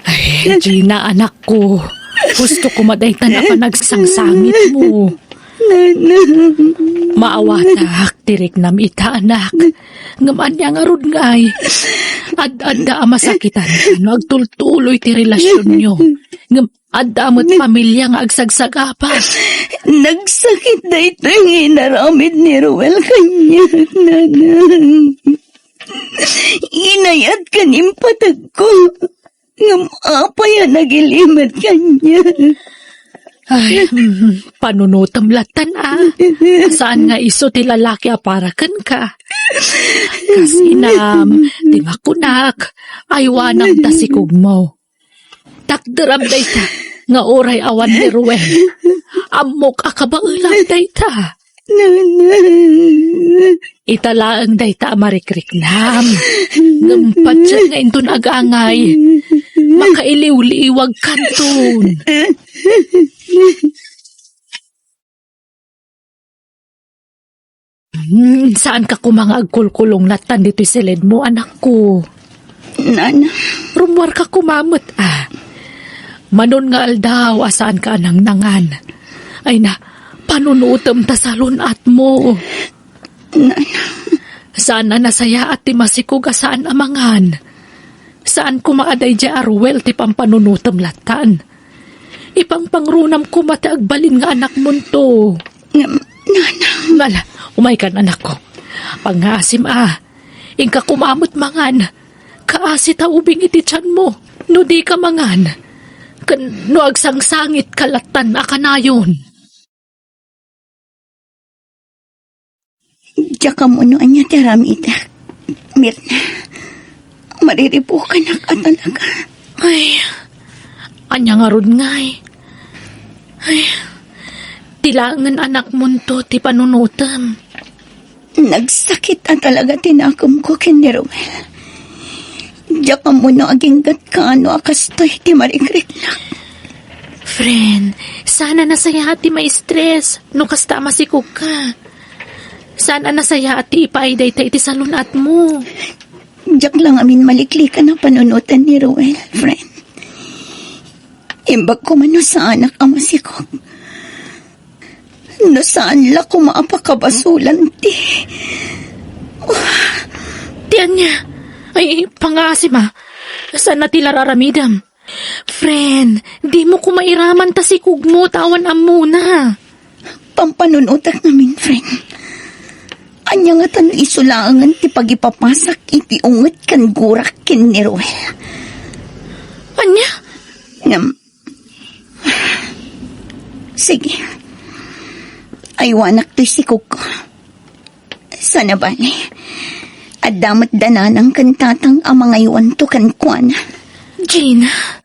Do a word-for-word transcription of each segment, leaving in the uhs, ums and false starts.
Ay, Gina, anakko. Gusto ko madaytan a panagsangsangitmo. Nanang. Maawatak ti riknam ita, anak. Ngem ania ngarud ngay? Ad-adda a masakitan no agtultuloy ti relasionyo. Ngem adda met pamilia nga agsagsagat. Nagsakit daytoy nga inaramid ni Ruel kaniak, Nanang. Inayat ken impatagko. Ngem apay a nagilimed kaniak? Ay, mm, panunotem lattan a. Saan nga isu ti lalaki a para kenka? Kas inam, ti makunak, aywanam ta sikugmo. Takderam dayta, nga uray awan ni Ruel. Ammok a kabaelam dayta. Nanang. Ita laeng dayta a marikriknam. Ngem patien nga inton agangay, makailiwliwagkanton. Hmm, saanka koma nga agkulkulong lattan ditoy siledmo, anakko. Nanang. Rummuarka koma met, a. Manon nga aldaw a saanka a nangnangan. Ay na, panunotem ta salun-atmo. Nanang. Saan a nasayaat ti masikog a saan a mangan. Saan koma a daydiay a Ruel ti pampanunotem lattan. Ipangpangrunam koma ti agbalin nga anakmonto. Ngem, Nanang. Ala, umaykan, anakko. Pangngaasim a. Inka koma met mangan. Kaasi ta ubing iti tianmo no dika mangan. Ken no agsangsangitka lattan a kanayon. Diak ammo no ania ti aramidek, Mirna. Mariribukanak a talaga. Ay, ania ngarud ngay? Ay, ti laengen anakmonto ti panunotem. Nagsakit a talaga ti nakemko ken ni Ruel. Diak ammo no aginggatka no a kastoy ti marikriknak. Friend, saan a nasayaat ti ma-stress no kasta a masikogka. Saan a nasayaat ti ipaay dayta iti salun-atmo. Diak la ngamin maliklikan a panunotan ni Ruel, friend. Imbag koma no saanak a masikog. No saan la koma a pakabasolan ti... Ti ania? Ay, pangngaasim a. Saan a ti la ar-aramidem? Friend, dimo koma iraman ta sikogmo ta awan ammona. Pampanunotek ngamin, friend. Ania ngata no isu laengen ti pagipapasak iti unget ken gurak ken ni Ruel? Ania? Ngem, sige. Aywanak toy sikogko. Sana bale, adda met da nanang ken tatang a mangaywanto kenkuana. Gina.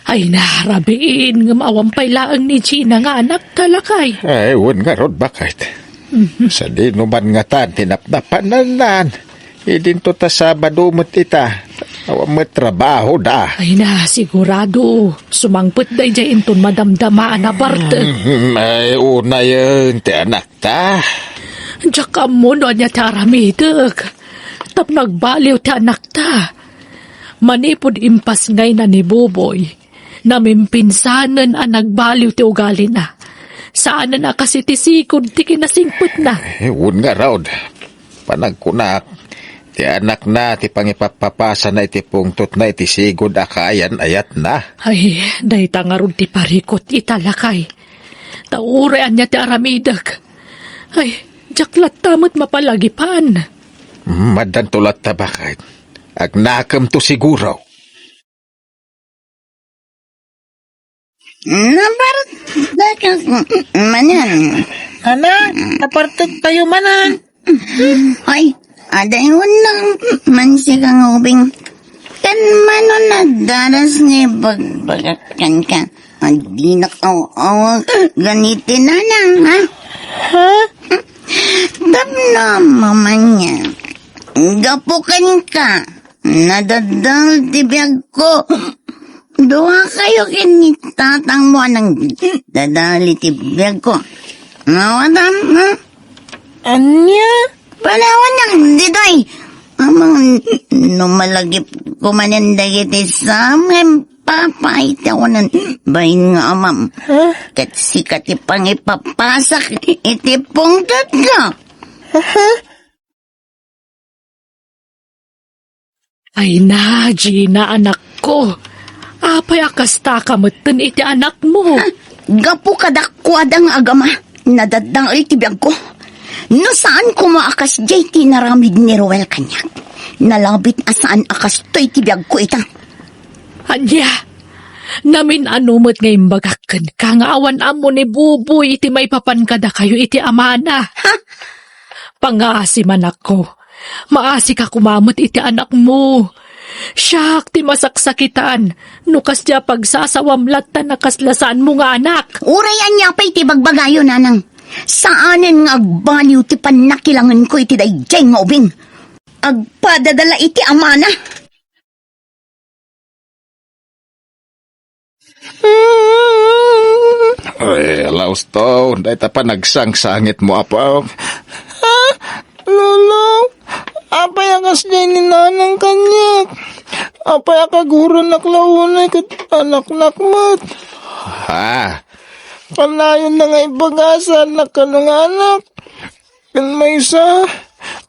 Ay, narabiin, ngem awan pay laeng ni Gina nga anakta, lakay. Ay, wen ngarud, baket. Mhm. Sadino man ngatan ti napnapanannan? Idinto ta Sabado met ita. Awan met trabahoda. Ay na, sigurado. Sumangpet daydiay inton madamdamaan a parte. Mm, ay, unayen ti anakta. Diak ammo no ania ti aramidek. Tapno agbaliw ti anakta. Manipud impasngayna ni Boboy, namimpinsanen a nagbaliw ti ugalina. Saanen a kas iti sigud ti kinasingpetna. Eh, wen ngarud. Panagkunak, ti anakna ti pangipapapasana iti pungtotna iti sigud a kaayan-ayatna. Ay, dayta ngarud ti parikut ita, lakay. Ta uray ania ti aramidek. Ay, diak latta met mapalagipan. Maddanto latta, baket. Agnakemto siguro. Napartek manen. Ana, napartek tayo manen. Ay, adaywan lang man si Kang Ubing. Kan mano nadaras nga ibagbagak kenka. Dinak aw-awag ganiti, nanang, ha? Ha? Tapno mamanya. Gapu kenka. Nadadal ti biagko. Dua kayo ken ni tatang mo a nangdadael iti biag ko. Awatam, ha? Ania? Panawan nang diday. Amang, no malagip ko manen dagiti sam, ngem papa, iti awanan bain nga amam. Ha? Ket sika ti pangipapasak iti pungtot ko. Ay na, Gina, anakko. Apay a kasta ka metten iti anakmo? Gapu kadakkuada nga agama, nadadael ti biagko. No saan koma a kasdiay ti inaramid ni Roel kaniak, nalabit a saan a kastoy ti biagko ita. Ania? Namin-ano met nga imbagak kenka nga awan ammo ni Buboy iti maipapan kadakayo iti amana. Ha? Pangaasim, anakko. Maasika koma met iti anakmo. Siak ti masaksakitan no kasdiay a pagsasawam latta a kasla saanmo nga anak. Uray ania pay ti bagbagayo, nanang. Saanen nga agbaliw ti pannakilangenko iti daydiay nga ubing. Agpadada la iti amana. Ay, Lausto, dayta panagsangsangitmo, apo. Ha? Lolo, apay a kasdiay ni nanang kaniak? Apay a kaguronak la unay ket anaknak met? Ha? Kanayon na nga ibaga a saannak kano nga anak. Ken maysa,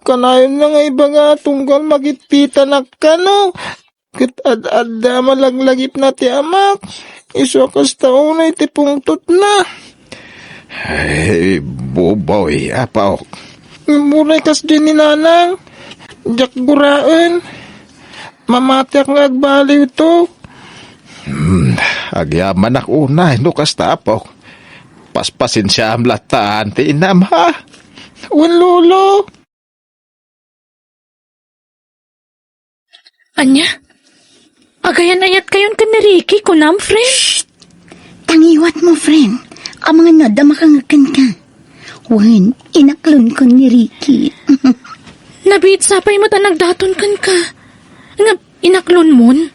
kanayon na nga ibaga a tunggal magitpitanak kano. Ket ad-adda a malaglagipna ti amak, isu a kasta unay ti pungtotna. Ay, Buboy, apo. Uray kasdiay ni nanang, diak guraen. Mamatiak nga agbaliwto. Hmm, agyamanak unay no kasta, apo. Paspasensiaam latta ti inam, ha? Wen, Lolo. Ania? Agayan-ayatkayon ken ni Ricky, kunam, friend? Shh! Tangiwatmo, friend. Amangan no adda makangeg kenka. Wen, inaklonko ni Ricky. Nabiit sapay met a nagdaton kenka. Nga, inaklonmon?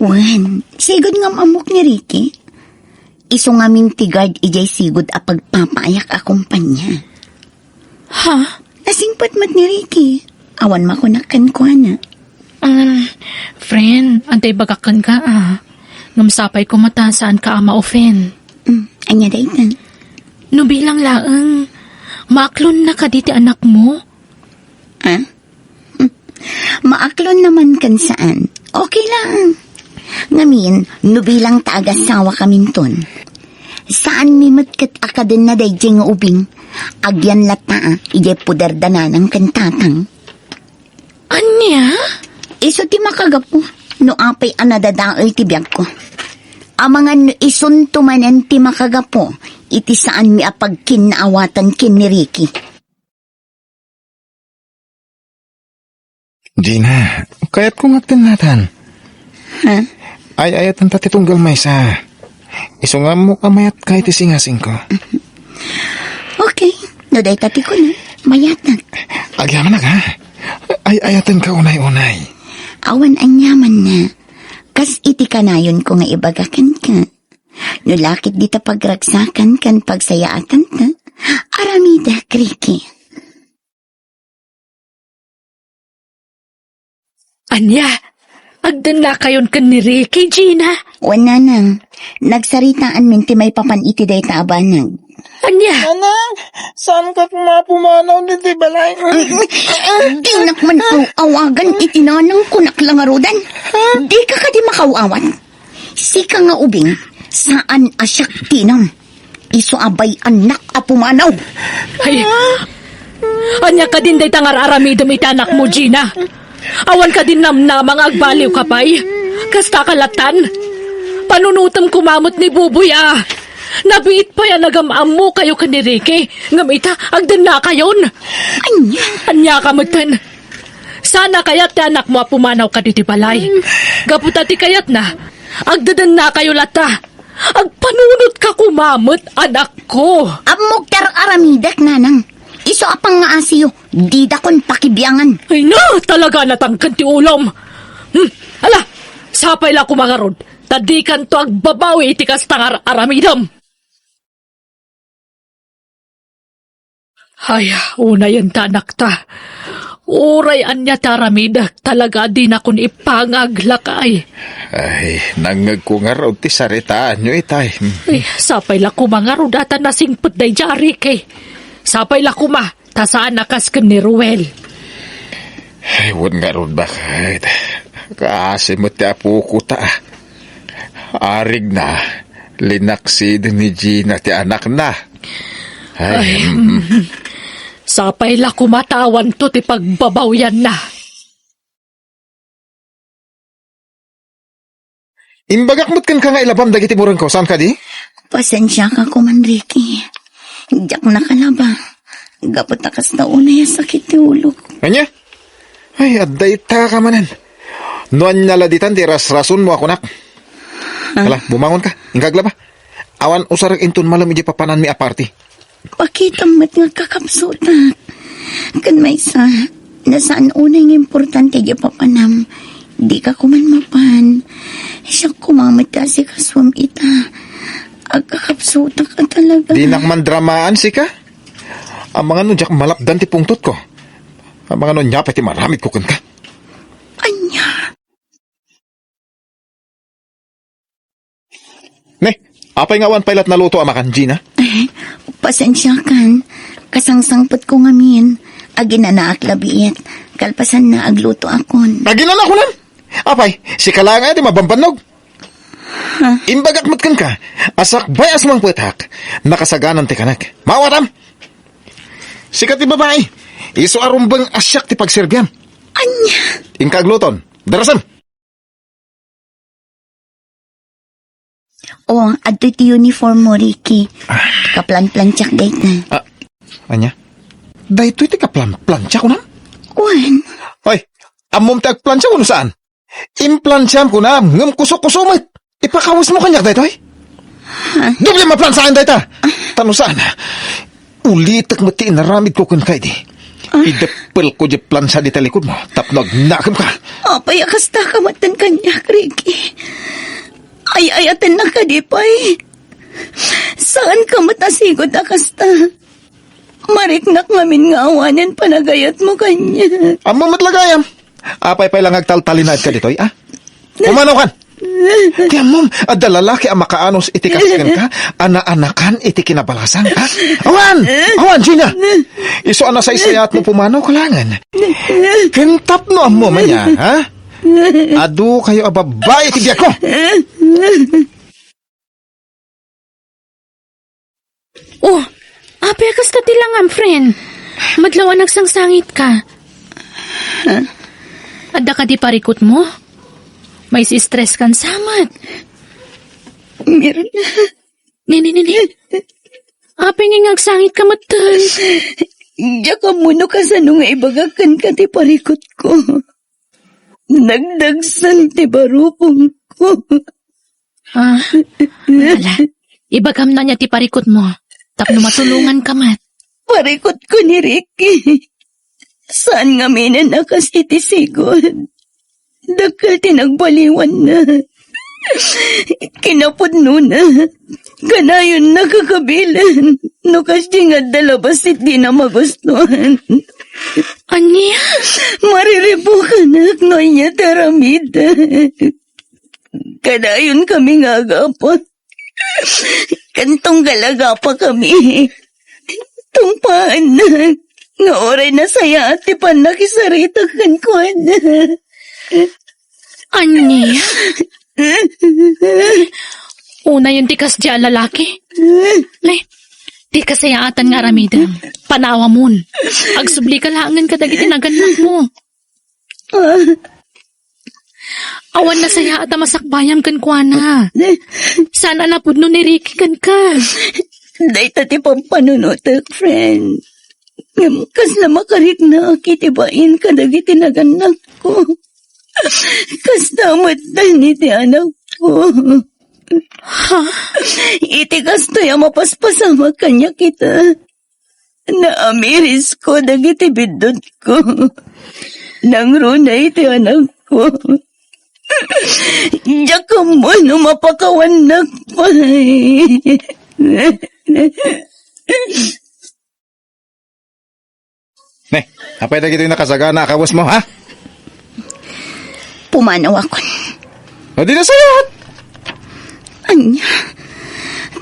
Wen, sigud nga am-ammok ni Ricky. Isu ngamin ti guard idiay sigud a pagpapaayak a kompania. Ha? Nasingpet met ni Ricky. Awan makunak kenkuana. Um, friend, adda ibagak kenka, a. Ngem sapay koma ta saanka a ma-offend. Mm, ania dayta? No bilang laeng, maaklonna kadi ti anakmo? Ha? Hmm. Maaklonna man ken saan. Okay lang. Ngamin, no bilang ta agasawa kaminton. Saanmi met ket a kadenna daydiay nga ubing. Agyan latta, a, idiay poder da nanang ken tatang. Ania? Isu ti makagapu no apay a nadadael ti biagko. Amangan no isunto manen ti makagapu iti saanmi a pagkinnaawatan ken ni Ricky. Gina, kayatko nga agtennatan. Ha? Ay-ayatanta ti tunggal maysa. Isu nga ammok a mayatka iti singasingko. Okay, no dayta ti kunam, mayatak. Agyamanak, ha? Ay-ayatenka unay-unay. Awan aniamanna. Kas iti kanayonko nga ibaga kenka. No lakit dita pagragsakan ken pagsayaatanta, aramidek, Ricky. Ania? Agdennakayon ken ni Ricky, Gina? Wen, nanang. Nagsaritaanmin ti maipapan iti dayta a banag. Ania? Nanang, saanka koma a pumanaw ditoy balay. Dinak man aw-awagan iti nanang, kunak la ngaruden. Dika kadi makaw-awat? Sika nga ubing, saan a siak ti inam. Isu a bay-annak a pumanaw. Ay, ania kadin dayta nga ar-aramidem iti anakmo, Gina? Awan kadin namnama nga agbaliwka pay? Kastaka lattan? Panunotem koma met ni Buboy a. Nabiit pay a nagam-ammokayo ken ni Ricky, ngem ita, agdennakayon. Ania? Aniaka metten? Saan a kayat ti anakmo a pumanaw kaditoy balay. Gapu ta ti kayatna, agdedennakayo latta. Agpanunotka koma met, anakko. Ammok ti ar-aramidek, nanang. Isu a pangngaasiyo, didakon pakibiangan. Ay na, talaga natangken ti ulom. Hmm, ala, sapay la koma ngarud. ta dikanto agbabawi iti kasta nga ar-aramidem. Ay, unayen ta anakta. Uray ania ti aramidek, talaga a dinakon ipangag, lakay. Ay, nangngegko ngarud ti saritaanyo itay. Ay, sapay la koma ngarud a ta nasingpet daydiay a Ricky. Sapay la koma, ta saan a kas ken ni Ruel. Ay, wen ngarud, baket. Kaasi met ti apoko ta. Arigna, linaksiden ni Gina ti anakna. Ay, ay, mm. Mm. Sapay la koma ta awanto ti pagbabawianna. Imbagak met kenka nga ilabam dagiti murengko, saan kadi? Pasensiaka koma, Ricky. Diak nakalaba. Gapu ta kasta unay a sakit ti ulok. Ania? Ay, adda ita ka manen. No ania la ditan ti rasrasonmo a kunak. Ah. Hala, bumangon ka. Inka aglaba. Awan usarek inton malem iti papananmi a party. Pakitam met nga agkakapsutak. Ken maysa, no saan unay nga importante ti papanam, dika koman mapan. Siak koma met ti asikasuem ita. Agkakapsutak a talaga. Dinak mandramaan, sika? Amangan no diak malapdan ti pungtotko. Amangan no ania pay ti maramidko kenka. Ania? Ne, apay nga awan pay lat naluto a makan, Gina? Eh, pasensiakan. Kasangsangpetko ngamin. Aginanaak labiit. Kalpasanna, aglutoakon. Aginanaak kunam? Apay, sika laeng aya ti mabambannog? Ha? Imbagak met kenka, a sakbay a sumangpetak, nakasaganan ti kanek. Maawatam? Sika ti babai, isu a rumbeng a siak ti pagserbiam. Ania? Inka agluton. Darasem. Oh, adtoy ti uniform mo, Ricky. Ah. Kaplanplantiak dayta. Ah, ania? Daytoy ti kaplanplantia, kunam? Wen. Ay, ammom ti agplantia wenno saan? Implantiam, kunam, ngem kuso-kuso met. Ipakawesmo kaniak daytoy? Ha? Doble a plansaen dayta. Ta no saan, ulitek met ti inaramidko kenka idi. Ah. Ideppelko diay plansa dita likudmo tapno agnakemka. Apay a kastaka met kaniak, Ricky? Ay-ayatennak kadi pay? Saanka met a sigud a kasta. Mariknak ngamin nga awanen panagayatmo kaniak. Ammom met la gayam. Apay pay la nga agtaltalinaedka ditoy, a? Pumanokan! Ti ammom, adda lalaki a makaanus iti kas kenka, a naanakan iti kinabalasan, a? Awan! Awan, Gina! Isu a nasaysayaatmo pumanaw ka laengen. Ken tapno ammom ania, a? Adu kayo a babbai iti biagko! Oh, apay a kasta ti langam, friend? Madlaw a nagsangsangitka. Adda kadi parikutmo? Maisi-stress kan samat. Mirna. Ni, ni, ni, ni. Apay nga agsangitka metten? Diak ammo no kasano nga ibagak kenka ti parikutko. Nagdagsen ti barukongko. Ah, ala, ibagam ania ti parikutmo, tapno matulonganka met. Parikutko ni Ricky. Saan ngaminen a kas iti sigud. Dakkel ti nagbaliwanna. Kinapudnona, kanayonna kakabilen no kasdi nga adda labasit dina magustuan. Ania? Mariribukanak no ania ti aramidek. Kanayon kami nga agapa. Ken tunggal agapa kami, tungpaanna nga uray nasayaat ti pannakisarita kenkuana. Ania? Unayen ti kasdi a lalaki? Ne, ti kasayaatan nga aramidem, panawamon. Agsublika laengen kadagiti nagannakmo. Awan nasayaat a masakbayam kenkuana. Saan a napudno ni Ricky kenka. Dayta ti pampanunotek, friend. Ngem kasla makariknaak iti bain kadagiti nagannakko. Kasta met iti anakko. Ha? Iti kastoy a mapaspasamak kaniak ita. Naamirisko dagiti biddutko. Nangruna iti anakko. Diak ammo no mapakawannak pay. Ne, apay dagitoy nakasagana a kawesmo, ha? Pumanawakon. O, di nasayaat. Ania?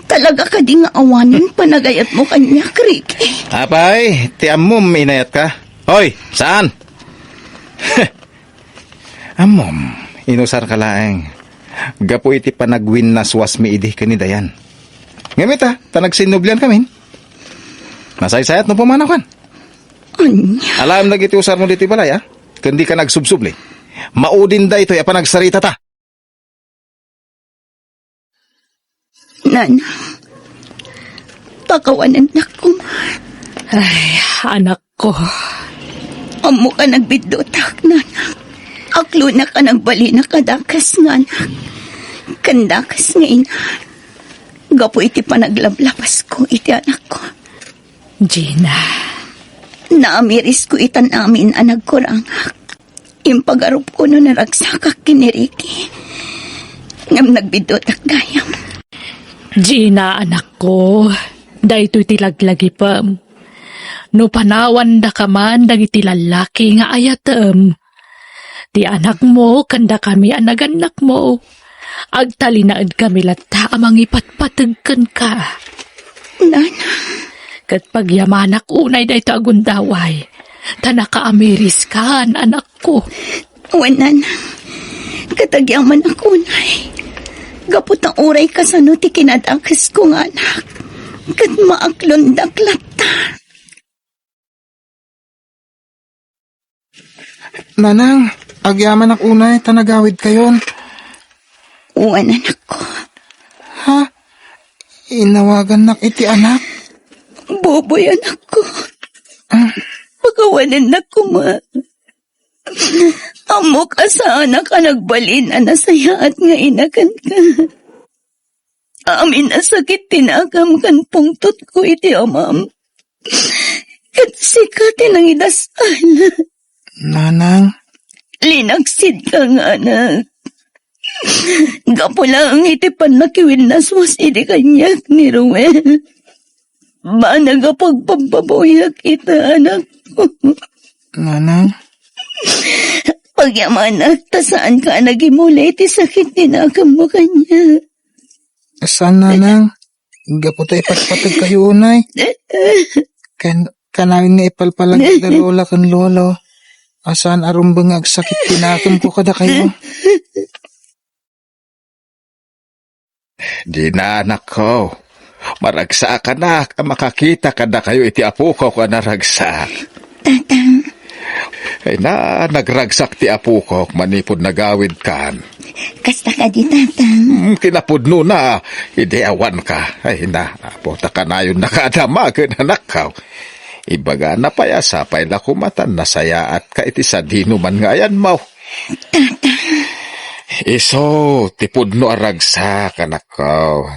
Talaga kadi nga awanen panagayatmo kaniak, Ricky? Apay, ti ammom inayatka. Hoy, saan? Ammom, inusarka laeng. Gapu iti panagwinnaswasmi idi ken ni Dayan. Ngem ita, ta nagsinnubliankamin. Nasaysayat no pumanawkan. Ania? Alaem dagiti usarmo ditoy balay, a? Ken dika nagsubsubli. Maudin daytoy a panagsaritata. Nanang, pakawanennak koma. Ay, anakko. Ammoka nagbiddutak, nanang. Aklonak a nagbalinak a dakes nga anak. Ken dakes nga ina. Gapu iti panaglablabasko iti anakko. Gina. Naamirisko itan amin a nagkurangak. Impagarupko no naragsakak ken ni Ricky. Ngem nagbiddutak gayam. Gina, anakko, daytoy ti laglagipem. No panawandaka man dagiti lallaki nga ayatem, ti anakmo ken dakami a nagannakmo, agtalinaedkami latta a mangipatpateg kenka. Nanang. Ket pagyamanak unay daytoy a gundaway, ta nakaamiriskan, anakko. Wen, nanang. Ket agyamanak unay. Gapu ta uray kasano ti kinadakesko nga anak. Ket maaklondak latta. Nanang, agyamanak unay ta nagawidkayon. Wen, anakko. Ha? Inawagannak iti anak? Boboy, anakko. Ah. Pakawanennak koma. Ammok a saanak a nagbalin a nasayaat nga ina kenka. Amin a sakit ti nakam ken pungtotko iti amam. Ket sika ti nangidasal. Nanang. Linaksidka nga anak. Gapu laeng iti pannakiwinnaswas idi kaniak ni Ruel. Banag a pagpabbabawiak ita, anakko. Nanang? Pagyamanak, ta saanka a nagimula iti sakit ti nakemmo kaniak. Saan, nanang? Gapu ta ipatpategkayo unay. Kan-, kanayon nga ipalpalagip da lola ken lolo a saan a rumbeng nga agsakit ti nakemko kadakayo. Dina, anakko. Maragsakanak a makakita kadakayo iti apoko a naragsak. Tatang. Ay na, nagragsak ti apokok manipud nagawidkan. Kasta kadi, Tatang? Hmm, kinapudnona, idi awanka. Ay na, apo, ta kanayon nakaadama ken anakko. Ibagana pay a sapay la koma ta nasayaatka iti sadinoman nga ayanmo. Tatang. Isu ti pudno a ragsak, anakko.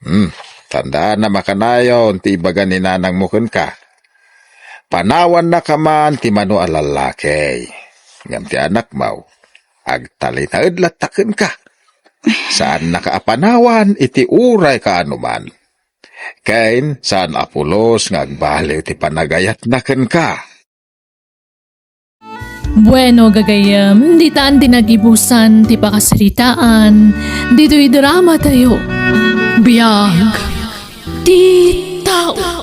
Hmm, tandaanam a kanayon ti ibaga ni nanangmo kenka. Panawannaka man ti mano a lallaki. Ngem ti anakmo, agtalinaed latta kenka. Saannaka a panawan iti uray kaanoman. Ken saan a pulos nga agbaliw ti panagayatna kenka. Bueno, gagayyem, ditan ti nagibusan ti pakasaritaan ditoy drama tayo. Biag ti tao.